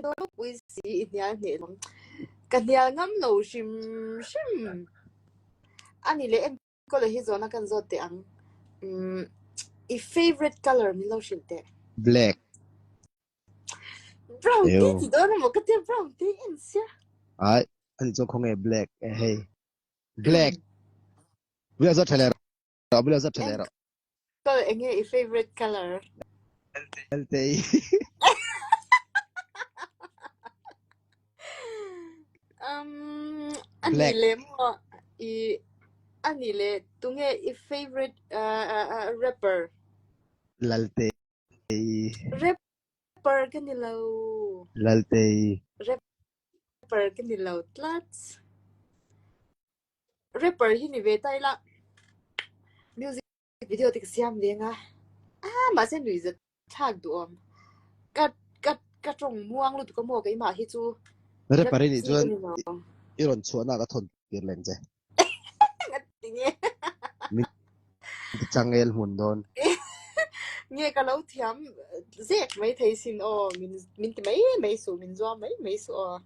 Ropui si i hnial hneh lawm. Ka hnial ngam lo hrim hrim. Ani leh enkawl hi zawhna kan zawt teh ang. Umm i favorite color min lo hrilh teh. Black. Brown te ti dawn emaw ka tia brown te en sia. Ai ani chuan khawnge black e hei. Black. Bulah zawt tha leh rawh bulah zawt tha leh rawh. Kal enge i favorite color? Laltei. Um, ani Black. le maw i ani le tunge i favorite uh, uh, uh, rapper? Laltei. Rapper ka ni lo. Laltei. Rapper ka ni lo tlats. Rapper hi ni ve ta ila music video te ka siam ve anga ah mahse nui zat thlak duhawm ka ka ka tawng muang lutuk a maw keimah hi chu Rapper i nih chi ka chuan ni lo i rawn chhuahna ka thawn tir leng che. Ngatinge Min ti changel hmun dawn. Nge ka lo thiam zek mai thei sin aw min min ti mai mai suh min zuam mai mai suh aw.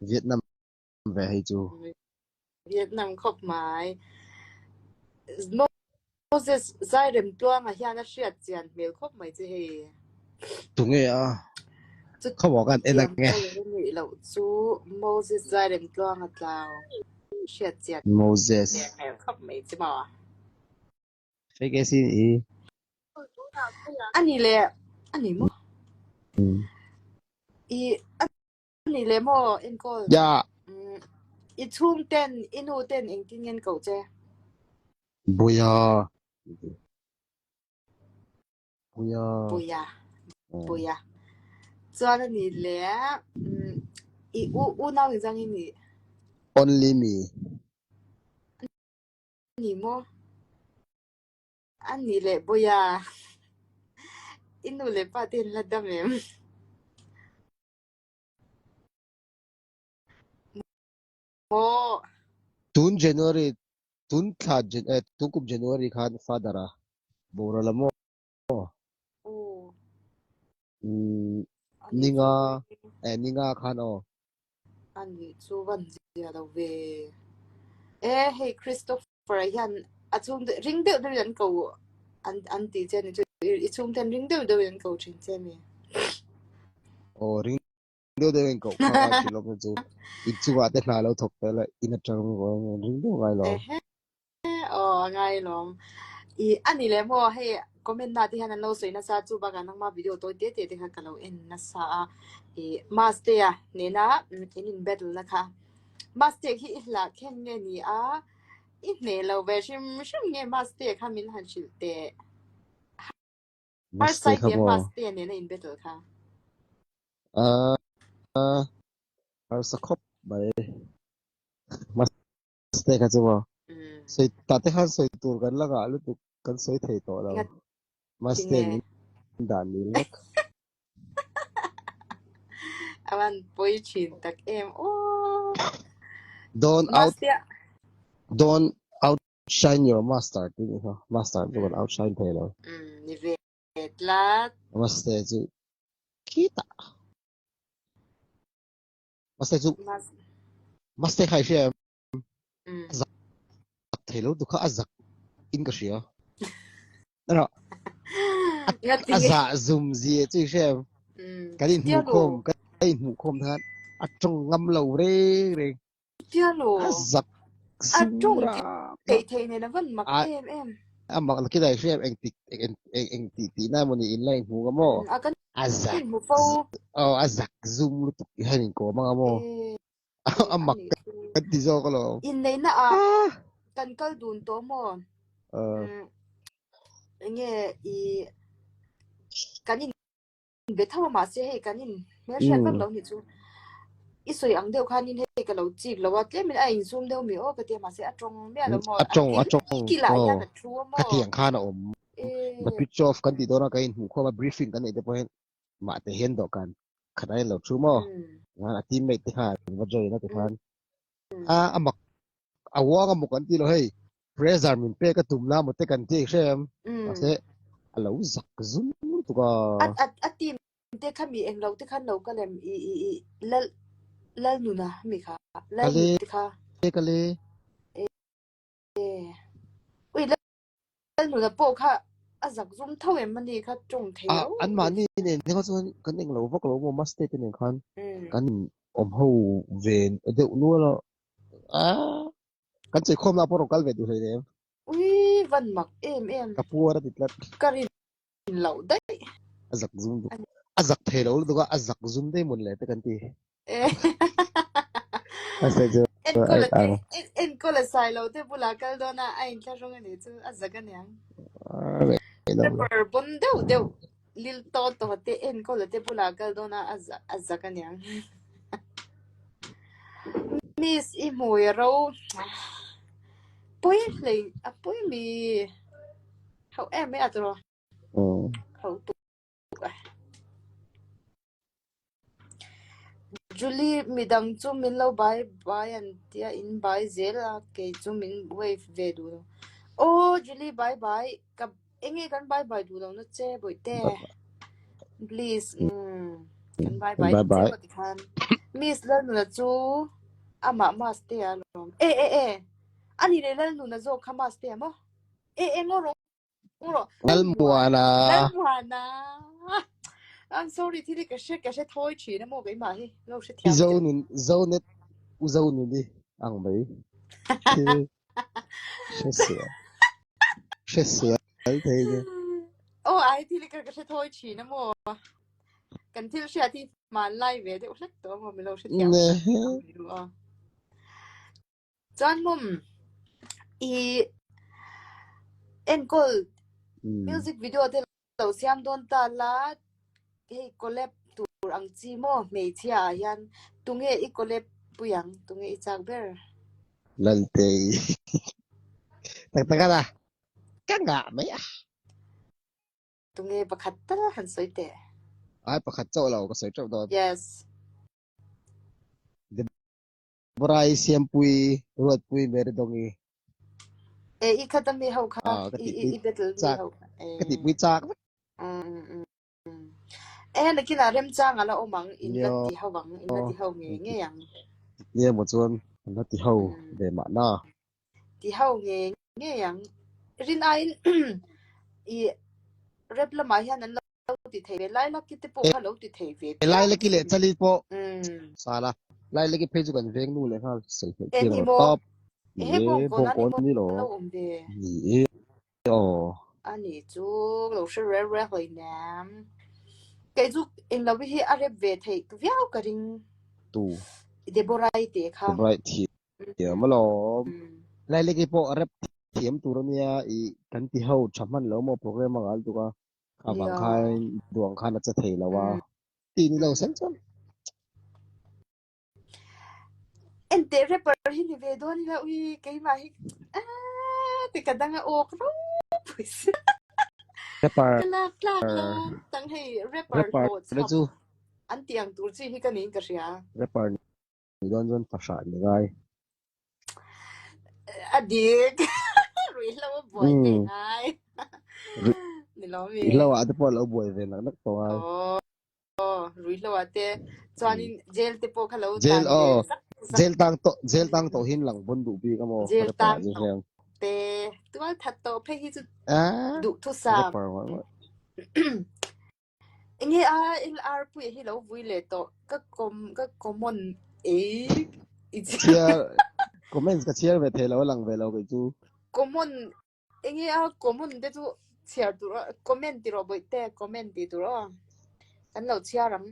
Vietnam ve hei chu. Vietnam khawp mai. Moses Zairem Tluanga hian a hriat chian hmel khawp mai che hei. Tunge a? Khawmaw kan en Chutiang ange. pawh a nih loh chu Moses Zairem Tluanga tlau hriat chian Moses. hmel khawp mai che maw? Fake AC i. Ani le ani maw? I Ani leh maw enkawl? Ya. I chhung ten, i nu ten engtin nge an koh che? Buia. Buia. Buia. Buia. Chuan ani leh i u unau engzang i nih? Only me. Ani maw? Ani leh Buia. I nu leh pa te an la dam em? Maw. Tun January, tun thla eh tun kum January khan father a boral a maw? Aw. Umm ninga eh ninga khan aw. Ani chu van zia lo ve. E hei Christopher Fara hian a chhung te ring deuh deuhin an ko an an ti che ni chu i chhung ten ring deuh deuhin an ko thin che mi. Aw ring deuh deuhin koh kha ngai thin lawk chu in chungah te hna lo thawk tel a in atang ring deuh ngai lo. Ehe aw a ngai lawm. I ani leh maw hei comment na te hian an lo sawi nasa chu bakah nangma video tawi te te te kha ka lo en nasa a i maste a nena in in battle na kha maste khi i hla khen nge ni a I hneh lo ve hrim hrim nge Maste kha min han hrilh teh. Maste kha Harsaite maw? Maste nen a in battle kha. Aaa harsa khawp mai. Maste kha chu maw? Sawi ta te khan sawi tur kan la ngah lutuk kan sawi thei tawh lo. Maste min dan nil vek. A van pawi thin tak em aw. Don't out Mastea. Don't outshine your master tih ni kha. Master chu kan outshine thei lo. Mm, ni ve tlat. Master chu khitah. Master chu Master kha i hria em? A zak thei lo tu kha a zak in ka hria. Ero a zah zum zia chu i hria em? Kan in hmuh khawm kan in hmuh khawm khan a tawng ngam lo reng reng. A zak zum ra. Thei thei nen a van mak em em. A mak lo khilai hria em eng tik eng eng tih tih na emaw ni in la inhmu nga maw? A zak aw a zak zum lutuk hian in kawm anga maw? A mak kan ti zawk alawm. Inneihna ah kan kal dun tawh maw? Enge i kan in be tho a mahse hei kan in hmelhriat vak lo ni chu i sawi ang deuh khanin hei ka lo chik lo a tlemin a insum deuh mi aw ka tia mahse a tawng miah lo maw A tawng a tawng kil ah hian a thu a maw khatiang khan a awm the picture of kan tih dawn a kan inhmuh khawm a briefing kan neih te pawh hian mahte hian dawhkan khat a lo thu maw a teammate te khan an va join a ti khan a a mak a uang a maw kan ti lo hei pressure min pek a tum na maw te kan ti hre em mahse a lo zak zum lutuk a a team. te kha mi englo te khan lo kal em i i i lal lalnuna mi kha Kal lalnun te kha e kal e. E ui lalnuna pawh kha a zak zum tho em ani kha tawng thei A lo an mahni nen te kha chuan kan englo vak lo maw maste te nen khan kan in awm ho ve deuh nual a a kan cheikhawm lah pawh rawn kal ve duh hleinem. Ui van mak em em. Ka puar a ti tlat. Ka rin loh daih. A zak zum duh. A zak thei lo lutuk a, a zak zum daih mawn le te kan ti. A sawi chu Enkawl a enkawl a sai lo te bulah kal dawn a, a inthlahrung a nih chu a zak aniang. Rapper pawn deuh deuh lil tawt tawh te enkawl a te bulah kal dawn a, a zak aniang. Miss i hmui a ro pawi hlei a pawi mi. Ho em mai a tawh. Ho tuk a. Julie midang chu min lo bai bai an tia in bai zel a kei chu min wave ve duh lo. Aw Julie bye bye ka enge kan bye bye duh lo na che bawihte. Please umm kan bye bye duh che maw tikhan. Miss Lalnuna chu amah maste a lawm. E e e ani leh Lalnuna zawk kha maste a maw? E e ngaw rawh ngaw rawh. Lalmuana. Lalmuana. I'm sorry thil hi ka hre ka hre thawi thin a maw keimah hi lo hre thiam Zo nun Zonet u zo nun hi ang mai. Thil hre sual hre sual thei ni. Oh ai thil hi ka ka hre thawi thin a maw. Kan thil hriat hi hmanlai ve deuh hlek tawh a maw min lo hre thiam. Chuan mum i enkawl music video te lo siam dawn ta la hei collab tur ang chi maw hmeichhia ah hian tunge i collab pui ang tunge i chak ber? Laltei tak tak a la ka ngah mai a. Tunge pakhat tal han sawi teh. Ai pakhat chauh lo ka sawi teuh dawn. Yes. Borai Siampui Ruatpui Mary Dongi. E i khat a mi ho kha Ah, ka i tih i pui i battle mi chak ho kha. E. ka tih pui chak vek. Mm, mm, mm. E nakinah remchang ala awm ang in la Nia ti ho ang in la ti ho nge nge ang. nia maw chuan an la ti ho Mm. ve mahna. Ti ho nge nge ang. Rin aiin i rap lamah hian an lo ti thei ve Lailaki te pawh kha lo ti thei ve E Lailaki leh Chali pawh Mm. sala Lailaki phei chu kan veng nu leh nghal sawi theih E thiam ni lo maw tawp. E Ni he e bawngkawn a ni bawngkawn maw ni lo. lo awm ve. Ni e aw. A ni chu lo hre rel rel hlei nem. Kei chu eng lo hi a rep ve theih viau ka ring. Tu. Deborah-i te kha. Deborah-i thiam alawm. Lailaki pawh a rep thiam tur ania i kan ti ho tha hman lo maw program a ngal tuk a. Kha vang khan duang khan a che thei lo a. Ti ni lo sen chuan. Enteh rapper hi ni ve dawn ila ui keimah hi aaa ti ka dang a awk ropui si. Rapper. Ka lak tlak lo tang hei rapper Rapper hlawh te chham chu. an tih ang tur chi hi ka niin ka hria. Rapper ni dawn chuan fahrah ni ngai. A dik. Ruihhlo a buai te ngai. Ni lo mi. Ruihhlo ah te pawh lo buai ve nak nak tawh ngai. Aw, ruihhlo ah te chuanin jail te pawh kha lo Jail tan ve aw. zak zak. Jail tang tawh jail tang tawh hin lang bon duh bik emaw Jail rapper tang ah chu tawh hian. te tual that tawh phei hi chu Ah, duhthusam. rapper ngawih ngawih. Enge a LR puia hi lo vui leh tawh ka com ka common ei i Chhiar comments ka chhiar ve thei lo a lang ve lo kei chu. Common enge a common te chu chhiar tur a comment ti rawh bawihte comment tih tur aw kan lo chhiar ang.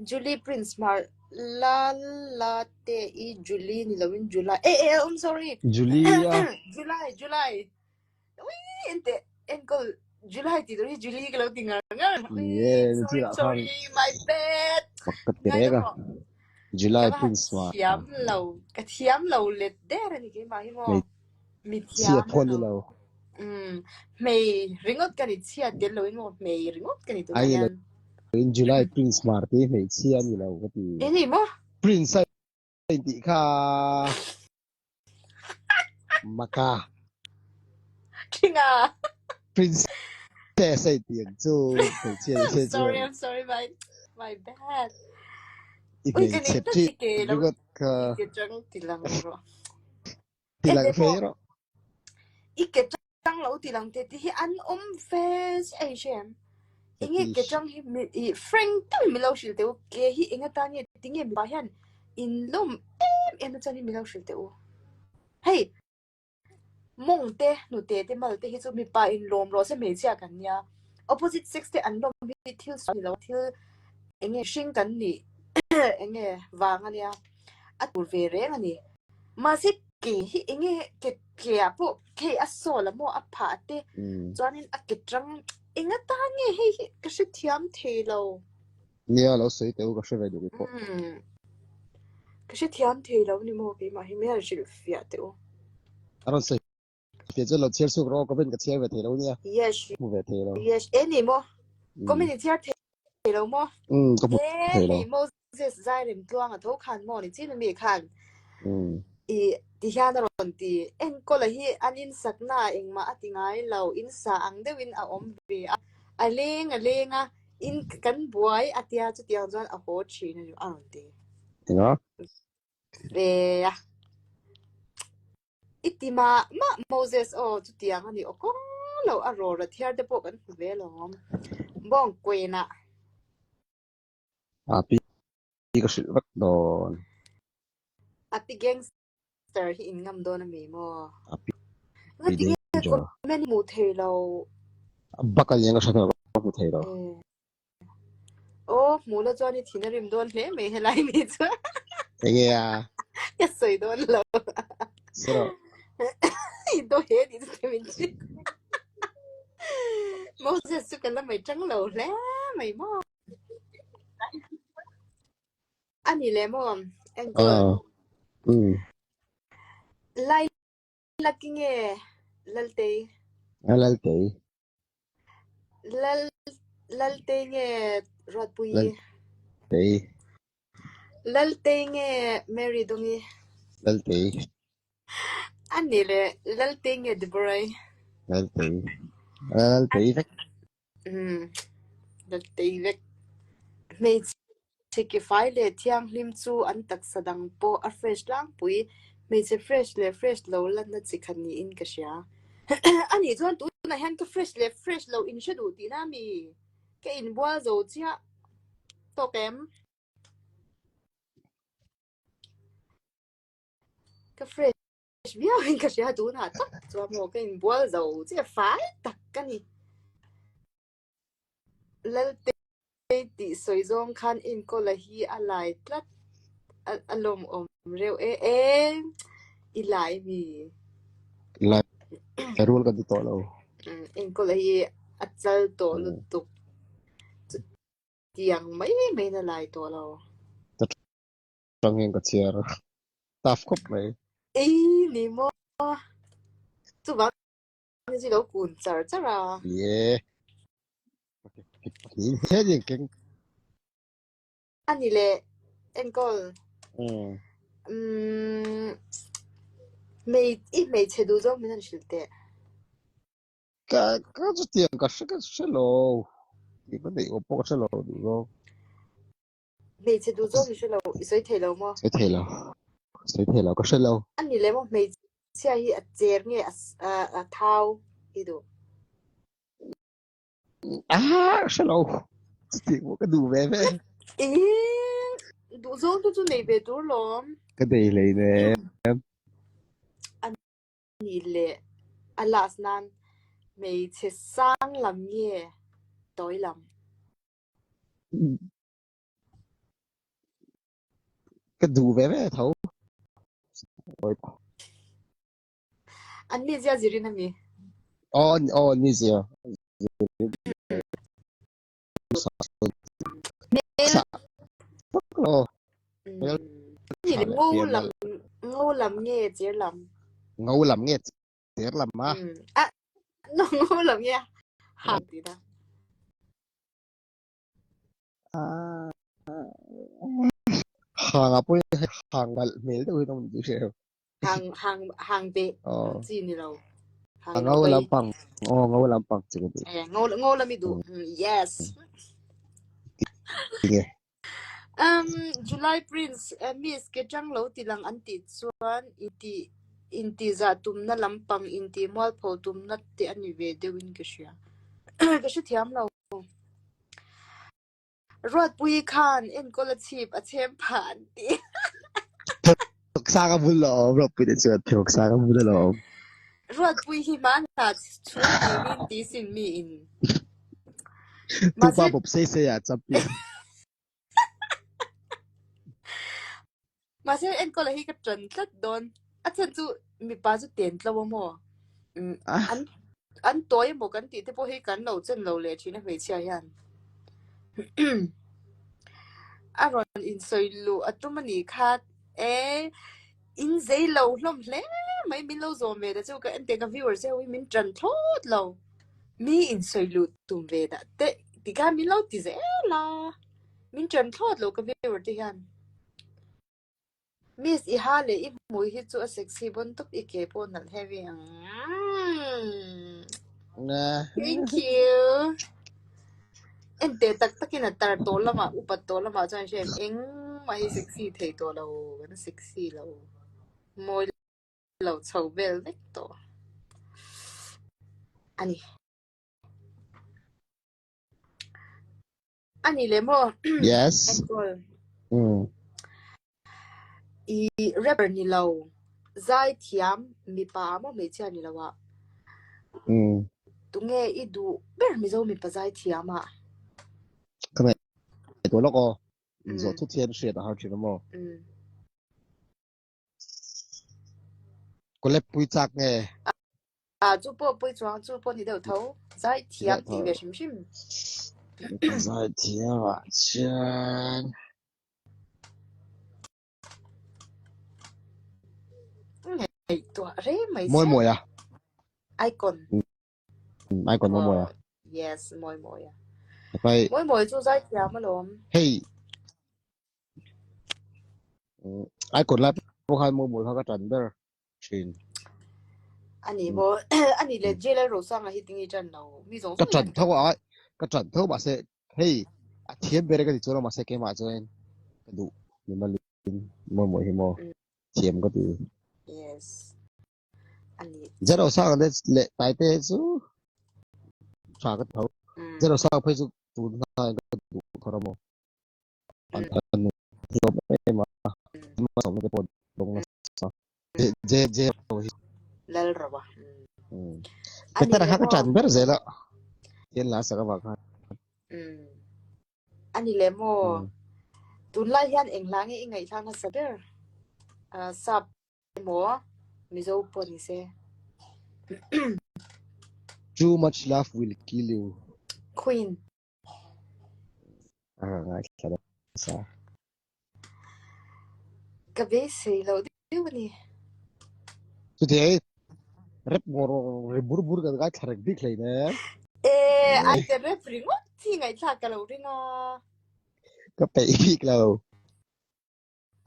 Julie Prince hmar la la te i Julie ni loin July e e um sorry Julie a July July Ui enteh enkawl July tih tur hi Julie ka lo ti ngar ngar. Ui Ni e, sorry chirah khan sorry my bad. mak ka ti Ngai reng deuh a. rawh. July Ka va han Prince ma. thiam lo. Ka thiam lo let der a ni keimah hi maw. Mi Hmeichhia thiam pawh ni lo. lo. Umm hmei ringawt ka ni chhiat tel loin maw hmei ringawt ka ni tunah Ai ni hian. loin July Prince Mar te hi hmeichhia a ni lo ka ti. Eng ni maw? Prince a intih kha Maka. Thinga. Prince. Test tiang chu hmeichhia ni se Sorry, chuan I'm sorry, my my bad. i Ui ka hmeichhe ning tak ṭhin i ke lo ringawt kha i ke ṭang ti lang rawh. ti E lang te ve maw rawh. i ke ṭang lo ti lang te ti hi an awm ve chiah ei hre em? Enge ke Fetish. ṭang hi mi i frank takin min lo hrilh teh u. Ke hi eng atan nge tinge mipa hian in lawm em em na chuan in min lo hrilh teh u. Hei Mawng te, hnute te, mal te hi chu mipa in lawm rawh se hmeichhia kan nia. Opposite sex te an lawm hi thil sual ni lo, thil enge hring kan nih enge vang a nia, a tur ve reng a ni. Mahse ke hi enge ke ke ah pawh hei a sawl a maw a phah te chuanin a ke tang eng atan nge hei hi ka hrethiam thei lo. Nia lo sawi teh u ka hre ve duh pawh. Ka hrethiam thei lo ni maw keimah hi hmel hrilh fiah teh u. A rawn sawi fiah chuan lo chhiar chhuak rawh aw comment ka chhiar ve thei lo nia. Yes Hmu ve thei lo. yes e ni maw comment i chhiar thei lo maw? Umm ka hmu E thei lo. hei Moses zai rem tluang a tho khan maw ni chin ami khan i ti hian a rawn ti enkawl a hi an insakna ah engmah a ti ngai lo insa ang deuhin a awm ve a a leng a leng a In kan buai a tia chutiang chuan a haw thin a ni a rawn ti. Enga? Ve a. I ti mah mah Moses aw chutiang a ni aw kawng lo a rawra thiar te pawh kan hmu ve alawm. Bawng kuenah. A pi ka hrilh vek dawn. A pi gangster hi in ngam dawn a mi maw? A pi Nga tinge danger. comment hmuh thei lo. A bak a lian ka hre thei lo ka hmu thei lo. Aw hmuh la chuan i thin a rim dawn hle mai helai mi chu. Enge a? Ka sawi dawn lo. Sir. I do he ni chu min chi. Moses chu ka la mai tang lo hle mai maw. A ni leh maw? Enkawl. Ah. Mm. Lai laki nge Laltei? A Laltei. Lal Laltei nge Ruatpuii? Laltei. Laltei nge Mary Dungi? Laltei. A ni leh Laltei nge Deborah-i? Laltei. Laltei vek. Umm, Laltei vek. Hmeichhe ke fai leh thianghlim chu an taksa dang pawh a fresh tlangpui. Hmeichhe fresh leh fresh lo lanna chi khat niin ka hria. A nih chuan tunah hian ka fresh leh fresh lo in hre duh tihna a mi? Ka inbual zo chiah tawk em? Ka fresh viau in ka hria tunah tak chuan maw ka inbual zo chiah fai tak ka ni. Lalte tih sawi zawng khan Inkawla hi a lai tlat a lawmawm reuh e e i lai mi. Lai rual kan ti tawh lo. Inkawla hi a chal tawh lutuk chutiang mai mai in a lai tawh lo. Tang hian ka chhiar tough khawp mai. Ei ni maw? Chuvang ni chu lo kun char char a. Ni e. Ni he ni keng. Ani le enkawl. Mm. Mm. Mei i hmeichhe duh zawng min han hrilh teh. Ka ka chutiang ka hre ka hre lo. Ti ka neih awm pawh ka hre lo duh zawng. Hmeichhe duh zawk i hre lo, i sawi thei lo maw? Sawi thei lo, sawi thei lo, ka hre lo. A ni leh maw, hmeichhia hi a cher nge a thau i duh? Ah, ka hre lo. Chutiang pawh ka duh ve ve. Ih, duh zawng te chu nei ve tur lawm. Ka nei hleinem. A ni leh a last nan hmeichhe sang lam nge tawi lam? Ka duh ve ve tho. An mi zia zirin a mi? Aw, aw, an mi zia. Hmel. Aw. Ngo lam, ngo lam nge cher lam? Ngo lam nge cher lam a? A, ngo lam nge hang ti ta. Hang ah pawh hi hang nalh hmel deuh hi ka hmu duh hreh. Hang hang hang beh ang chi ni lo. Hai lo Ngo bay. lampang aw ngo lampang chi ka duh. Eh, ngo ngo lam i duh. Yes. Tinge. Um, July Prince, eh, Miss ke chang lo tilang an tih chuan inti inti zah tumna lampang inti mualpho tumna te ani ve deuhin ka hria. Ka hre thiam lo. Ruatpui khan enkawl a chhip a chhem phah an ti. Thawk sang a bul a awm Ruatpui te chuan thawk sang a bul a lo awm. Ruatpui hi hmanah chhung turin ti sin mi in. Tupa Mahse bawp sei sei ah champion. Mahse enkawl a hi ka ṭan tlat dawn. A chhan chu mipa chu ten tlo a maw? Umm an an tawi emaw kan tih te pawh hi kan lo chen lo leh ṭhin a hmeichhia hian. A rawn insawi luh a tum a nih kha e in zei lo hlawm hle mai min lo zawm ve ta chu ka en teh ka viewers ho hi min ṭan thlawt lo. Mi insawi luh tum ve dah teh tikhan min lo ti zel a. Min ṭan thlawt lo ka viewer te hian. Miss i ha leh i hmui hi chu a sexy bon tawp i ke pawh nalh heavy ang. Thank you. En teh tak takin a tar tawh lamah upat tawh lamah chuan hre em engmah hi sexy thei tawh lo kan sexy lo mawi lo chho vel vek tawh a ni. A ni leh maw? Yes. Enkawl. Mm. I rapper ni lo, zai thiam mipa maw hmeichhia ni lo ah. Mm. Tunge i duh ber Mizo mipa zai thiam ah? Ka ngaihtuah lawk aw. Inzawh Mm. thut hian hriat a har thin a maw? Mm. Collab pui chak nge? Ah, chu pawh pui chuang chu pawh ni deuh tho. Zai thiam tih ve hrim hrim. Zai thiam ah chuan. Ngaihtuah reng mai Mawi che. mawi a. Icon. Icon mawi mawi a. Yes, mawi mawi a. Pai. Mawi mawi chu zai thiam alawm. Hei. Icon lai pawh khan mawi mawi kha ka tan ber. thin. Ani maw ani le JLL Rosanga hi tingi tan lo mi zawng Ka tan tho a ka tan tho mahse hei a thiam ber ka ti chuan mahse keimah chuan ka duh ni malin maw maw hi maw thiam ka ti. Yes. Ani. JL Rosanga le le Taite chu tha ka tho. JL Rosanga phei chu tun hnai ka duh thar a maw. An an hlawm em a malsawmna te pawh dawng nasa J J ho hi Lal ro a. Petera kha ka ṭan ber zel a hian la sak avang khan. Ani leh maw tunlai hian eng hla nge i ngaihthlak nasa ber sap emaw Mizo pawh ni se. Too much love will kill you. Queen. A ngaithla nasa. Ka beisei loh deuh a ni. Chuti rep ngawr ri bur bur kan ngaithla reng bik hlei nen. Eh, ai te rep ringawt hi ngaihthlak ka lo ring a. Ka peih bik lo.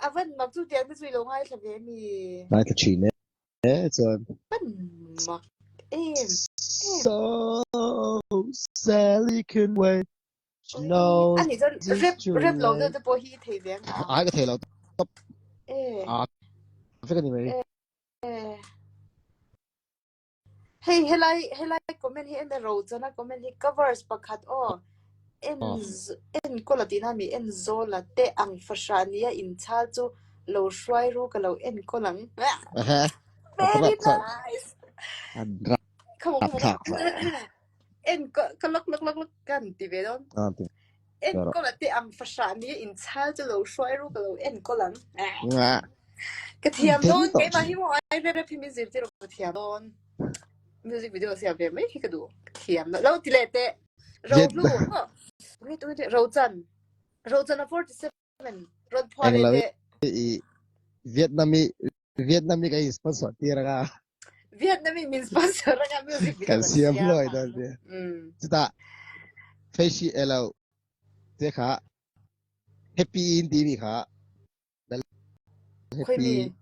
A van mak chu tiang te chu i lo ngaithla ve mi. Ngaithla thin e chuan. Van mak em em. So Sally can wait. She knows Ani chuan it's rep too rep lo late. deuh te pawh hi i thei ve ang a. Ai ka thei lo top. Eh. Ah, vek ani mai. Eh. Hei helai helai comment hi en ro chana comment hi covers pakhat aw en en kawla tihna mi en zawla te ang fahra nia inchhal chu lo hruai ru ka lo en kawl ang very nice come on come on en ka lak lak lak lak kan ti ve dawn en kawla te ang fahra nia inchhal chu lo hruai ru ka lo en kawl ang Ka thiam dawn keimah hi maw ai rep rep hi min zirtir ka thiam dawn music video siam ve mai hi ka duh ka thiam lo lo ti leh teh Rohlu maw tunge tunge tunge Rochan Rochan a 47 rawn phuah leh Englo teh i Vietnami Vietnami ka in sponsor tir anga Vietnami min sponsor anga music video kan kan siam siam hlawih ang dawn sia. Mm. Chutah Feisi elo te kha happy in ti mi kha Khoi mi happy.